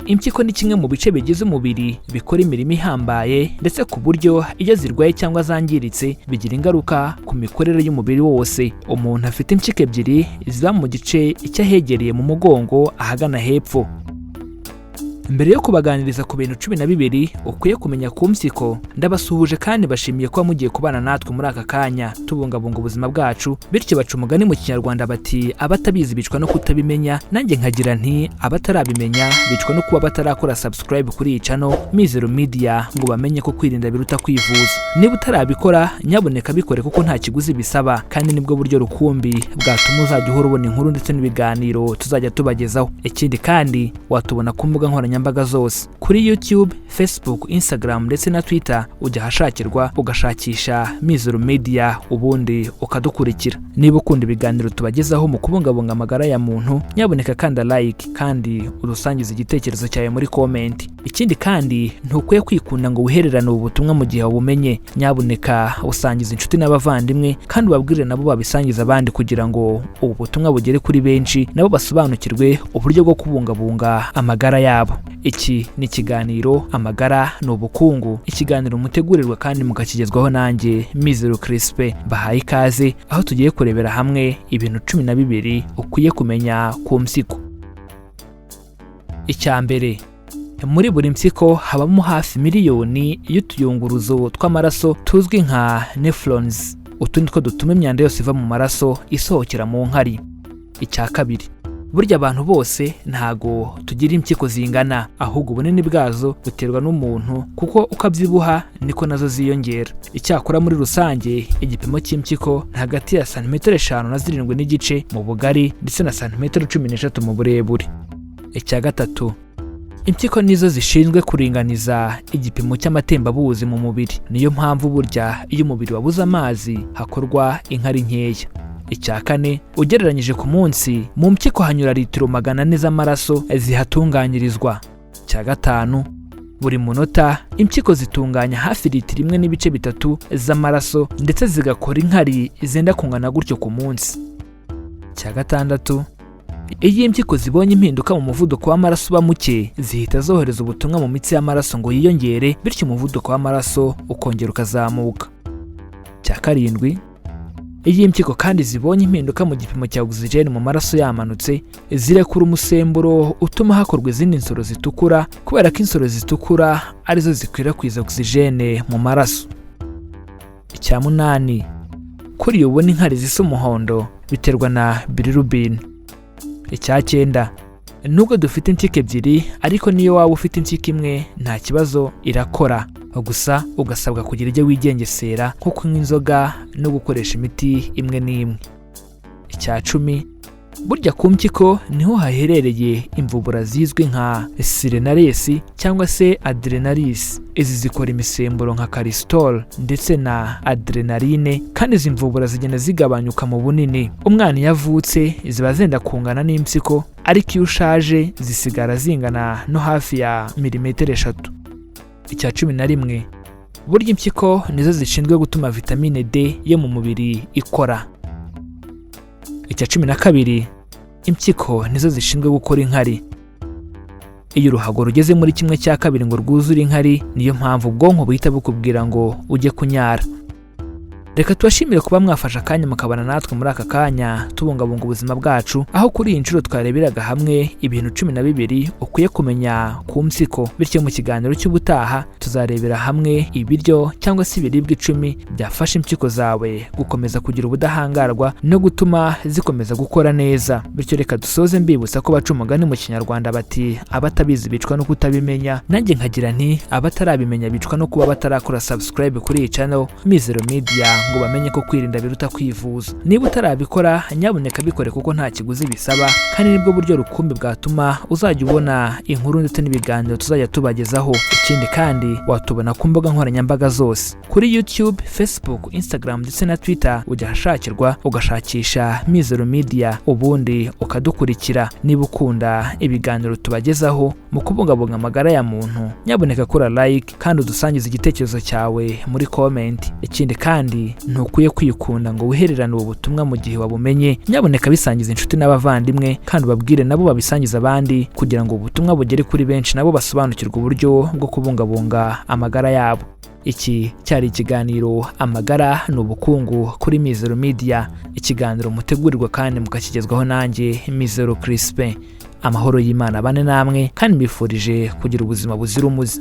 Impyiko ni kimwe mu bice bigize umubiri bikora imirimo ihambaye, ndetse ku buryo iyo zirwaye cyangwa zangiritse bigira ingaruka ku mikorere y'umubiri wose. Umuntu afite impyiko ebyiri ziba mu gice cy'ahegereye mu mugongo ahagana hepfo. Mbere yo kubaganiriza ku bintu 12 ukwiye kumenya ku mpyiko, ndabasuhuje kandi bashimiye kuba mugiye kubana natwe muri aka kanya tubungabunga ubuzima bwacu. Bityo baca umugani mu Kinyarwanda bati: "Abatabizi bicwa no kutabimenya." Nanjye nkagira nti: "Abatarabimenya bicwa no kuba batarakora subscribe kuri iyi channel Mizero Media ngo bamenye ko kwirinda biruta kwivuza." Niba utarabikora, nyabuneka bikore, kuko nta kiguzi bisaba kandi nibwo buryo rukumbi bwatuma uzajya uhora ubona inkuru ndetse n'ibiganiro tuzajya tubagezaho. Ikindi kandi, watubona ku mbuga nkoranyambaga zose, kuri YouTube, Facebook, Instagram ndetse na Twitter. Ujya ahashakirwa ugashakisha Mizero Media, ubundi ukadukurikira. Niba ukunda ibiganiro tubagezaho mu kubungabunga amagara ya muntu, nyabuneka kanda like kandi udusangize igitekerezo cyawe muri comment. Ikindi kandi, ntukwiye kwikunda ngo wihererane ubu butumwa mu gihe wabumenye. Nyabuneka usangiza inshuti n'abavandimwe, kandi ubabwire nabo babisangiza abandi, kugira ngo ubu butumwa bugere kuri benshi, nabo basobanukirwe uburyo bwo kubungabunga amagara yabo. Iki ni ikiganiro Amagara ni Ubukungu, ikiganiro mutegurirwa kandi mukakigezwaho nanjye Mizero Crispe. Bahaye ikaze aho tugiye kurebera hamwe ibintu 12 ukwiye kumenya ku mpyiko. Icya mbere, muri buri mpyiko habamo hafi miliyoni y'utuyunguruzo tw'amaraso tuzwi nka nephrons. Utu ni two dutuma imyanda yose iva mu maraso isohokera mu nkari. Icya kabiri, burya abantu bose ntago tugira impyiko zingana, ahubwo ubunini bwazo buterwa n'umuntu, kuko uko abyibuha niko nazo ziyongera. Icyakora muri rusange igipimo cy'impyiko ni hagati ya santimetero 5 na 7.5 mu bugari ndetse na santimetero 13 mu burebure. Icya gatatu, impyiko nizo zishinzwe kuringaniza igipimo cy'amatembabuzi mu mubiri. Niyo mpamvu burya iyo umubiri wabuze amazi hakorwa inkari nkeya. Icya kane, ugereranyije ku munsi mu mpyiko hanyura litiro 400 z'amaraso zihatunganyirizwa. Icya gatanu, buri munota impyiko zitunganya hafi litiro 1.3 z'amaraso, ndetse zigakora inkari zenda kungana gutyo ku munsi. Icya gatandatu, iyo impyiko zibonye impinduka mu muvuduko w'amaraso uba muke, zihita zohereza ubutumwa mu mitsi y'amaraso ngo yiyongere, bityo umuvuduko w'amaraso ukongera ukazamuka. Icya karindwi, iyo impyiko kandi zibonye impinduka mu gipimo cya ogisijeni mu maraso yamanutse, zirekura umusemburo utuma hakorwa izindi nsoro zitukura, kubera ko insoro zitukura arizo zikwirakwiza ogisijene mu maraso. Icya munani, kuri ubona inkari zisa umuhondo biterwa na bilirubin. Icya cyenda, nubwo dufite impyiko ebyiri, ariko niyo waba ufite impyiko imwe nta kibazo, irakora. Gusa ugasabwa kugira ibyo wigengesera, nko kunywa inzoga no gukoresha imiti imwe n'imwe. Icya 10, burya ku mpyiko niho haherereye imvubura zizwi nka surrénales cyangwa se adrénales. Izi zikora imisemburo nka cortisol ndetse na adrénaline, kandi izi mvubura zigenda zigabanyuka mu bunini. Umwana iyo avutse ziba zenda kungana n'impyiko, ariko iyo ushaje zisigara zingana no hafi ya milimetero 3. Icya 11, burya impyiko nizo zishinzwe gutuma vitamine D yo mu mubiri ikora. Icya 12, impyiko nizo zishinzwe gukora inkari. Iyo uruhago rugeze muri ½ ngo rwuzure inkari, niyo mpamvu ubwonko buhita bukubwira ngo ujye kunyara. Reka tubashimire kuba mwafashe akanya mukabana natwe muri aka kanya tubungabunga ubuzima bwacu, aho kuri iyi nshuro twareberaga hamwe ibintu 12 ukwiye kumenya ku mpyiko. Bityo mu kiganiro cy'ubutaha tuzarebera hamwe ibiryo cyangwa se ibiribwa 10 byafasha impyiko zawe gukomeza kugira ubudahangarwa no gutuma zikomeza gukora neza. Bityo reka dusoze mbibutsa ko baca umugani mu Kinyarwanda bati: "Abatabizi bicwa no kutabimenya." Nanjye nkagira nti: "Abatarabimenya bicwa no kuba batarakora subscribe kuri iyi channel Mizero Media ngo bamenye ko kwirinda biruta kwivuza." Niba utarabikora, nyabuneka bikore, kuko nta kiguzi bisaba kandi nibwo buryo rukumbi bwatuma uzajya ubona inkuru ndetse n'ibiganiro tuzajya tubagezaho. Ikindi kandi, watubona ku mbuga nkoranyambaga zose, kuri YouTube, Facebook, Instagram ndetse na Twitter. Ujya ahashakirwa ugashakisha Mizero Media, ubundi ukadukurikira. Niba ukunda ibiganiro tubagezaho mu mu kubungabunga amagara ya muntu, nyaboneka kora like kandi udusangize igitekerezo cyawe muri comment. Ikindi kandi, ntukwiye kwikunda ngo wihererane ubu butumwa mu gihe wabumenye. Nyaboneka bisangiza inshuti n'abavandimwe, kandi ubabwire nabo babisangize abandi, kugira ngo ubutumwa bugere kuri benshi, nabo basobanukirwe uburyo bwo kubungabunga amagara yabo. Iki cyari ikiganiro Amagara ni Ubukungu kuri Mizero Media, ikiganiro mutegurirwa kandi mukakigezwaho nanjye, Mizero Crispin. Amahoro y'Imana bane namwe, kandi mbifurije kugira ubuzima buzira umuze.